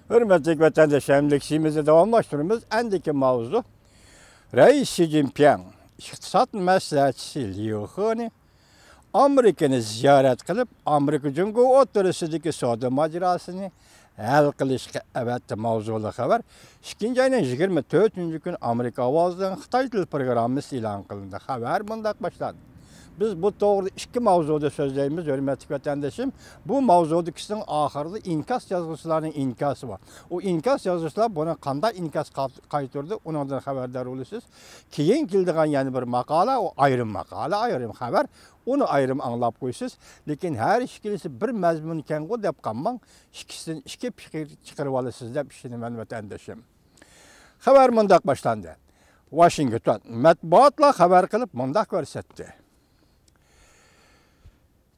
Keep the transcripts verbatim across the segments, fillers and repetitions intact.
ھۆرمەتلىك ۋەتەنداشلار، ئەمدىكى ئىشىمىزنى داۋاملاشتۇرىمىز. ئەندىكى ماۋزۇ، رەئىس شى جىنپىڭ ئىقتىساد مەسلىھەتچىسى ليۇ خېنى ئامېرىكىنى زىيارەت قىلىپ، ئامېرىكا جۇڭگو ئوتتۇرىسىدىكى سودا ماجىراسىنى ھەل قىلىشقا ئەۋەتتى ماۋزۇلۇق خەۋەر ئىككىنچى ئاينىڭ يىگىرمە تۆتىنچى كۈنى ئامېرىكا ئاۋازىنىڭ خىتاي تىل پروگراممىسى ئېلان قىلىندى. خەۋەر مۇنداق باشلاندى. بىز بۇ توغرىدا ئىككى ماۋزۇدا سۆزلەيمىز، ھۆرمەتلىك ۋەتەندىشىم. بۇ ماۋزۇدىكىسىنىڭ ئاخىرىدا ئىنكاس يازغۇچىلارنىڭ ئىنكاسى بار. ئۇ ئىنكاس يازغۇچىلار بۇنى قانداق ئىنكاس قا-، قايتۇردى، ئۇنىڭدىن خەۋەردار بولىسىز. كېيىن كېلىدىغان يەنە بىر ماقالە، ئۇ ئايرىم ماقالە، ئايرىم خەۋەر. ئۇنى ئايرىم ئاڭلاپ قويىسىز. لېكىن ھەر ئىككىلىسى بىر مەزمۇنكەنغۇ دەپ قالماڭ. ئىككىسىدىن ئىككى پىكىر چىقىرىۋالىسىز دەپ ئىشىنىمەن، ۋەتەندىشىم. خەۋەر مۇنداق باشلاندى. ۋاشىنگتون مەتبۇئاتلار خەۋەر قىلىپ مۇنداق كۆرسەتتى.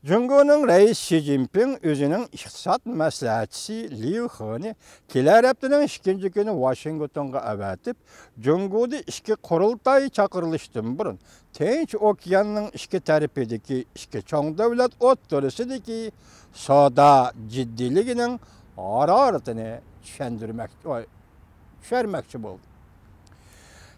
جۇڭگونىڭ رەئىسى شى جىنپىڭ ئۆزىنىڭ ئىقتىساد مەسلىھەتچىسى ليۇ خېنى كېلەر ھەپتىنىڭ ئىككىنچى كۈنى ۋاشىنگتونغا ئەۋەتىپ، جۇڭگودا ئىككى قۇرۇلتاي چاقىرىلىشتىن بۇرۇن تىنچ ئوكياننىڭ ئىككى تەرىپىدىكى ئىككى چوڭ دۆلەت ئوتتۇرىسىدىكى سودا جىددىيلىكىنىڭ ھارارىتىنى چۈشەندۈرمەك-، چۈشەرمەكچى بولدى.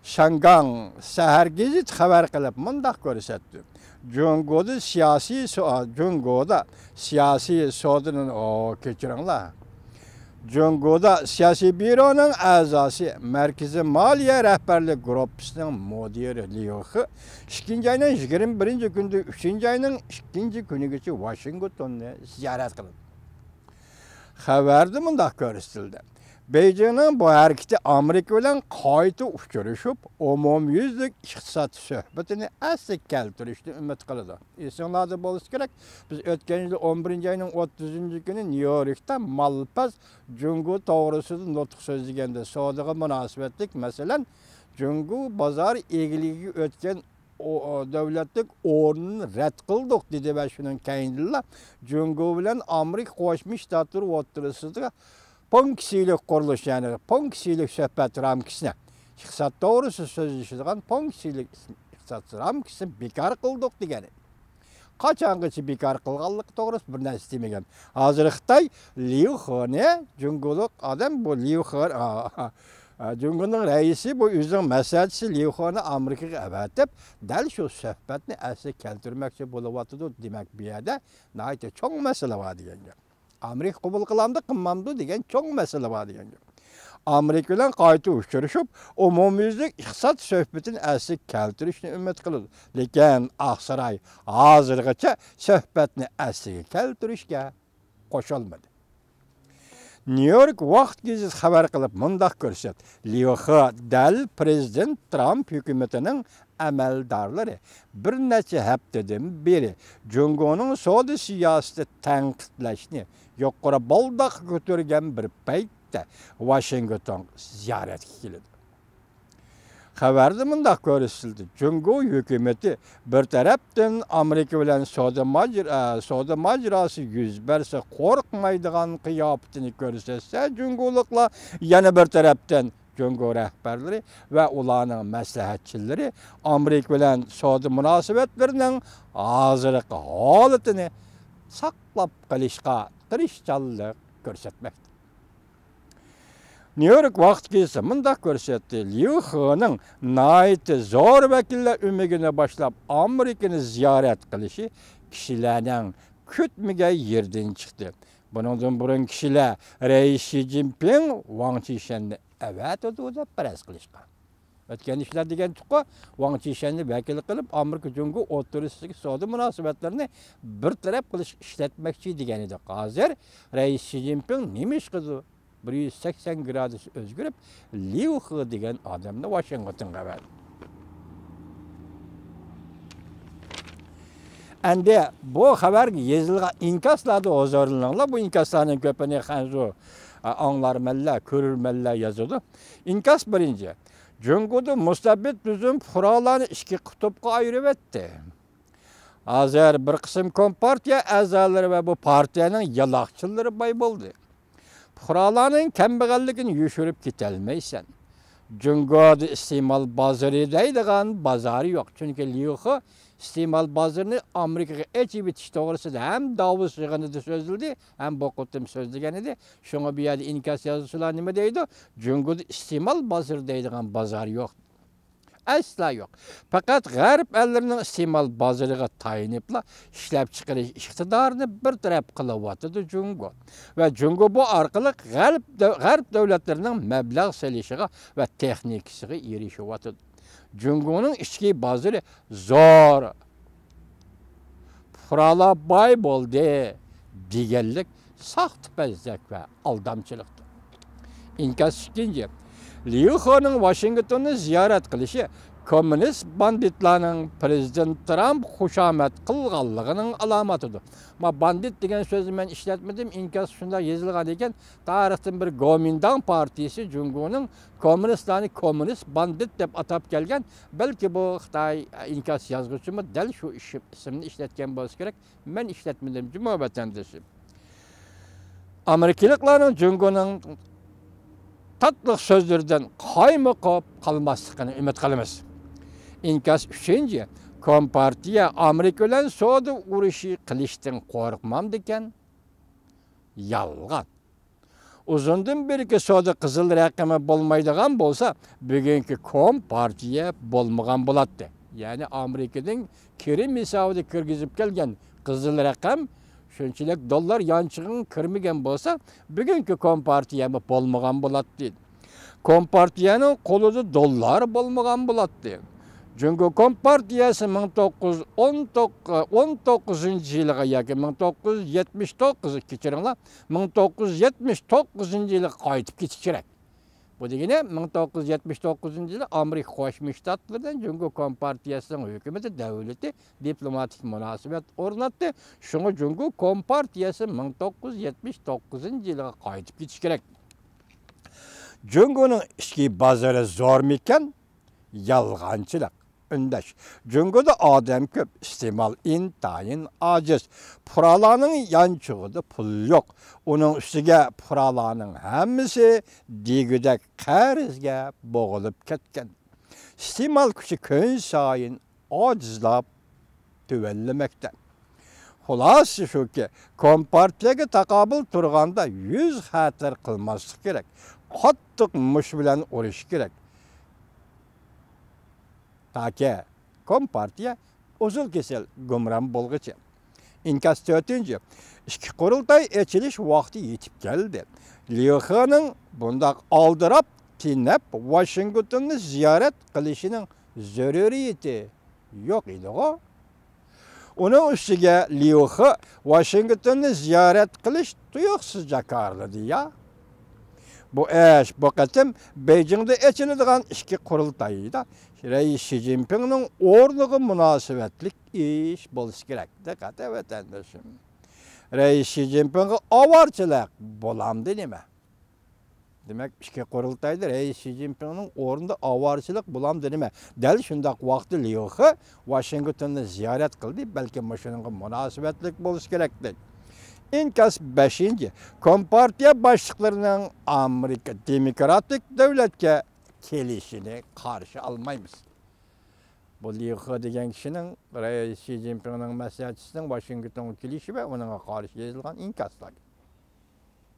شياڭگاڭ سەھەر گېزىتى خەۋەر قىلىپ مۇنداق كۆرسەتتى. جۇڭگودا سىياسىي سو-، جۇڭگودا سىياسىي سودىنىڭ، ئو، كەچۈرۈڭلار. جۇڭگودا سىياسىي بيۇرونىڭ ئەزاسى، مەركىزىي مالىيە رەھبەرلىك گۇرۇپپىسىنىڭ مۇدىرى ليۇ خې ئىككىنچى ئاينىڭ يىگىرمە بىرىنچى كۈنىدىن ئۈچىنچى ئاينىڭ ئىككىنچى كۈنىگىچە ۋاشىنگتوننى زىيارەت قىلدى. خەۋەردە مۇنداق كۆرسىتىلدى. بېيجىڭنىڭ بۇ ھەرىكىتى ئامېرىكا بىلەن قايتا ئۇچرىشىپ، ئومۇميۈزلۈك ئىقتىساد سۆھبىتىنى ئەسلىگە كەلتۈرۈشنى ئۈمىد قىلىدۇ. ئېسىڭلاردا بولسا كېرەك، بىز ئۆتكەن يىلى ئون بىرىنچى ئاينىڭ ئوتتۇزىنچى كۈنى نيۇ يوركتا مالپاز جۇڭگو توغرىسىدا نۇتۇق سۆزلىگەندە، سودىغا مۇناسىۋەتلىك، مەسىلەن، جۇڭگو بازار ئىگىلىكىگە ئۆتكەن ئو-، ئو-، دۆلەتلىك ئورنىنى رەت قىلدۇق، دېدى ۋە شۇنىڭ كەينىدىنلا جۇڭگو بىلەن ئامېرىكا قوشما شتاتلىرى ئوتتۇرىسىدا پونكسىيىلىك قۇرۇلۇش، يەنى پونكسىيىلىك سۆھبەت رامكىسىنى، ئىقتىساد توغرىسىدا سۆزلىشىدىغان پونكسىيىلىك ئىقتىساد رامكىسىنى بىكار قىلدۇق دېگەن ئىدى. قاچانغىچە بىكار قىلغانلىقى توغرىسىدا بىر نەرسە دېمىگەن. ھازىر خىتاي ليۇ خېنى، جۇڭگولۇق ئادەم بۇ ليۇ خې، ئا، ئا، جۇڭگونىڭ رەئىسى بۇ ئۆزىنىڭ مەسلىھەتچىسى ليۇ خېنى ئامېرىكىغا ئەۋەتىپ، دەل شۇ سۆھبەتنى ئەسلىگە كەلتۈرمەكچى بولۇۋاتىدۇ. دېمەك، بۇ يەردە ناھايىتى چوڭ مەسىلە بار دېگەن گەپ. ئامېرىكا قوبۇل قىلامدۇ، قىلمامدۇ دېگەن چوڭ مەسىلە بار دېگەن گەپ. ئامېرىكا بىلەن قايتا ئۇچرىشىپ، ئومۇميۈزلۈك ئىقتىساد سۆھبىتىنى ئەسلىگە كەلتۈرۈشنى ئۈمىد قىلىدۇ. لېكىن ئاقساراي ھازىرغىچە سۆھبەتنى ئەسلىگە كەلتۈرۈشكە قوشۇلمىدى. نيۇ يورك ۋاقىت گېزىتى خەۋەر قىلىپ مۇنداق كۆرسەتتى. ليۇ خې دەل پىرېزىدېنت ترامپ ھۆكۈمىتىنىڭ ئەمەلدارلىرى بىر نەچچە ھەپتىدىن بېرى جۇڭگونىڭ سودا سىياسىتى تەنقىدلەشنى يۇقىرى بالداققا كۆتۈرگەن بىر پەيتتە ۋاشىنگتونغا زىيارەتكە كېلىدۇ. خەۋەردە مۇنداق كۆرسىتىلدى: جۇڭگو ھۆكۈمىتى بىر تەرەپتىن ئامېرىكا بىلەن سودا ماجىرا-، سودا ماجىراسى يۈز بەرسە قورقمايدىغان قىياپىتىنى كۆرسەتسە، جۇڭگولۇقلار يەنە بىر تەرەپتىن جۇڭگو رەھبەرلىرى ۋە ئۇلارنىڭ مەسلىھەتچىلىرى ئامېرىكا بىلەن سودا مۇناسىۋەتلىرىنىڭ ھازىرقى ھالىتىنى ساقلاپ قېلىشقا تىرىشچانلىق كۆرسەتمەكتە. نيۇ يورك ۋاقىت گېزىتى مۇنداق كۆرسەتتى: ليۇ خېنىڭ ناھايىتى زور ۋەكىللەر ئۆمىكىنى باشلاپ ئامېرىكىنى زىيارەت قىلىشى كىشىلەرنىڭ كۈتمىگەن يېرىدىن چىقتى. بۇنىڭدىن بۇرۇن كىشىلەر رەئىس شى جىنپىڭ ۋاڭ چىشەننى ئەۋەتىدۇ دەپ پەرەز قىلىشقان. ئۆتكەندە شۇنداق دېگەنتۇققۇ، ۋاڭ چىشەننى ۋەكىل قىلىپ، ئامېرىكا جۇڭگو ئوتتۇرىسىدىكى سودا مۇناسىۋەتلىرىنى بىر تەرەپ قىلىشقا ئىشلەتمەكچى دېگەن ئىدۇق. ھازىر رەئىس شى جىنپىڭ نېمە ئىش قىلىدۇ؟ بىر يۈز سەكسەن گرادۇس ئۆزگىرىپ، ليۇ خې دېگەن ئادەمنى ۋاشىنگتونغا ئەۋەتتى. ئەندى بۇ خەۋەرگە يېزىلغان ئىنكاسلاردا ھۇزۇرلىنىڭلار. بۇ ئىنكاسلارنىڭ كۆپىنى خەنزۇ، ئا، ئاڭلارمەنلەر، كۆرۈرمەنلەر يازىدۇ. ئىنكاس بىرىنچى. جۇڭگودا مۇستەبىت تۈزۈم پۇقرالارنى ئىككى قۇتۇپقا ئايرىۋەتتى. ھازىر بىر قىسىم كومپارتىيە ئەزالىرى ۋە بۇ پارتىيەنىڭ يالاقچىلىرى باي بولدى. پۇقرالارنىڭ كەمبەغەللىكىنى يوشۇرۇپ كېتەلمەيسەن. جۇڭگودا ئىستېمال بازىرى دەيدىغان بازارى يوق، چۈنكى ليۇ خې ئىستېمال بازىرىنى ئامېرىكىغا ئېچىۋېتىش توغرىسىدا ھەم داۋوس يىغىنىدا سۆزلىدى، ھەم بۇ قېتىم سۆزلىگەن ئىدى. شۇڭا بۇ يەردە ئىنكاس يازغۇچىلار نېمە دەيدۇ؟ جۇڭگودا ئىستېمال بازىرى دەيدىغان بازار يوق. ئەسلا يوق. پەقەت غەرب ئەللىرىنىڭ ئىستېمال بازىرىغا تايىنىپلا ئىشلەپچىقىرىش ئىقتىدارىنى بىر تەرەپ قىلىۋاتىدۇ جۇڭگو. ۋە جۇڭگو بۇ ئارقىلىق غەرب دۆ-، غەرب دۆلەتلىرىنىڭ مەبلەغ سېلىشىغا ۋە تېخنىكىسىغا ئېرىشىۋاتىدۇ. جۇڭگونىڭ ئىچكى بازىرى زور، پۇقرالار باي بولدى دېگەنلىك ساختىپەزلىك ۋە ئالدامچىلىقتۇر. ئىنكاس ئىككىنچى. ليۇ خېنىڭ ۋاشىنگتوننى زىيارەت قىلىشى كوممۇنىست باندىتلارنىڭ پىرېزىدېنت ترامپ خۇشامەت قىلغانلىقىنىڭ ئالامىتىدۇر. ما باندىت دېگەن سۆزنى مەن ئىشلەتمىدىم، ئىنكاس شۇنداق يېزىلغان ئىكەن. تارىختىن بېرى گومىنداڭ پارتىيىسى جۇڭگونىڭ كوممۇنىستلارنى كوممۇنىست باندىت دەپ ئاتاپ كەلگەن. بەلكى بۇ خىتاي ئىنكاس يازغۇچىمۇ دەل شۇ ئىش-، ئىسىمنى ئىشلەتكەن بولسا كېرەك. مەن ئىشلەتمىدىم جۇمۇ ۋەتەندىشىم. ئامېرىكىلىقلارنىڭ جۇڭگونىڭ تاتلىق سۆزلىرىدىن قايمۇقۇپ قالماسلىقىنى ئۈمىد قىلىمىز. ئىنكاس ئۈچىنچى. كومپارتىيە ئامېرىكا بىلەن سودا ئۇرۇشى قىلىشتىن قورقمامدىكەن؟ يالغان. ئۇزۇندىن بېرىكى سودا قىزىل رەقىمى بولمايدىغان بولسا، بۈگۈنكى كومپارتىيە بولمىغان بولاتتى. يەنى ئامېرىكىدىن كىرىم ھېسابىدا كىرگۈزۈپ كەلگەن قىزىل رەقەم شۇنچىلىك دوللار يانچۇقىغا كىرمىگەن بولسا، بۈگۈنكى كومپارتىيەمۇ بولمىغان بولاتتى. كومپارتىيەنىڭ قولىدا دوللار بولمىغان بولاتتى. جۇڭگو كومپارتىيەسى مىڭ توققۇز يۈز ئون توققۇز، ئون توققۇزىنچى يىلىغا ياكى مىڭ توققۇز يۈز يەتمىش توققۇز، كەچۈرۈڭلار، مىڭ توققۇز يۈز يەتمىش توققۇزىنچى يىلىغا قايتىپ كېتىش كېرەك. بۇ دېگىنى، مىڭ توققۇز يۈز يەتمىش توققۇزىنچى يىلى ئامېرىكا قوشما شتاتلىرىدىن جۇڭگو كومپارتىيەسىنىڭ ھۆكۈمىتى، دۆلىتى دىپلوماتىك مۇناسىۋەت ئورناتتى. شۇڭا جۇڭگو كومپارتىيەسى مىڭ توققۇز يۈز يەتمىش توققۇزىنچى يىلىغا قايتىپ كېتىش كېرەك. جۇڭگونىڭ ئىچكى بازىرى زورمىكەن؟ يالغانچىلىق. ئۈندەش. جۇڭگودا ئادەم كۆپ، ئىستېمال ئىنتايىن ئاجىز. پۇقرالارنىڭ يانچۇقىدا پۇل يوق. ئۇنىڭ ئۈستىگە پۇقرالارنىڭ ھەممىسى دېگۈدەك قەرزگە بوغۇلۇپ كەتكەن. ئىستېمال كۈچى كۈنسايىن ئاجىزلاپ تۆۋەنلىمەكتە. خۇلاسىسى شۇكى، كومپارتىيەگە تاقابىل تۇرغاندا يۈز خەتەر قىلماسلىق كېرەك. قاتتىق مۇشت بىلەن ئۇرۇش كېرەك. تاكى كومپارتىيە ئۇزۇل كېسەل گۇمران بولغۇچە. ئىنكاس تۆتىنچى. ئىككى قۇرۇلتاي ئېچىلىش ۋاقتى يېتىپ كەلدى. ليۇ خېنىڭ بۇنداق ئالدىراپ، تېنەپ ۋاشىنگتوننى زىيارەت قىلىشىنىڭ زۆرۈرىيىتى يوق ئىدىغۇ. ئۇنىڭ ئۈستىگە ليۇ خې ۋاشىنگتوننى زىيارەت قىلىش تۇيۇقسىز جاكارلىدى يا. بۇ ئىش بۇ قېتىم بېيجىڭدا ئېچىلىدىغان ئىككى قۇرۇلتايدا رەئىس شى جىنپىڭنىڭ ئورنىغا مۇناسىۋەتلىك ئىش بولسا كېرەك. دىققەت ۋەتەندىشىم. رەئىس شى جىنپىڭغا ئاۋارىچىلىق بولامدۇ نېمە؟ دېمەك، ئىككى قۇرۇلتايدا رەئىس شى جىنپىڭنىڭ ئورنىدا ئاۋارىچىلىق بولامدۇ نېمە؟ دەل شۇنداق ۋاقىتتا ليۇ خې ۋاشىنگتوننى زىيارەت قىلدى، بەلكىم مۇشۇنىڭغا مۇناسىۋەتلىك بولۇشى كېرەكتى. ئىنكاس بەشىنچى. كومپارتىيە باشلىقلىرىنىڭ ئامېرىكا دېموكراتىك دۆلەتكە كېلىشىنى قارشى ئالمايمىز. بۇ ليۇ خې دېگەن كىشىنىڭ رەئىس شى جىنپىڭنىڭ مەسلىھەتچىسىنىڭ ۋاشىنگتونغا كېلىشى ۋە ئۇنىڭغا قارشى يېزىلغان ئىنكاسلار.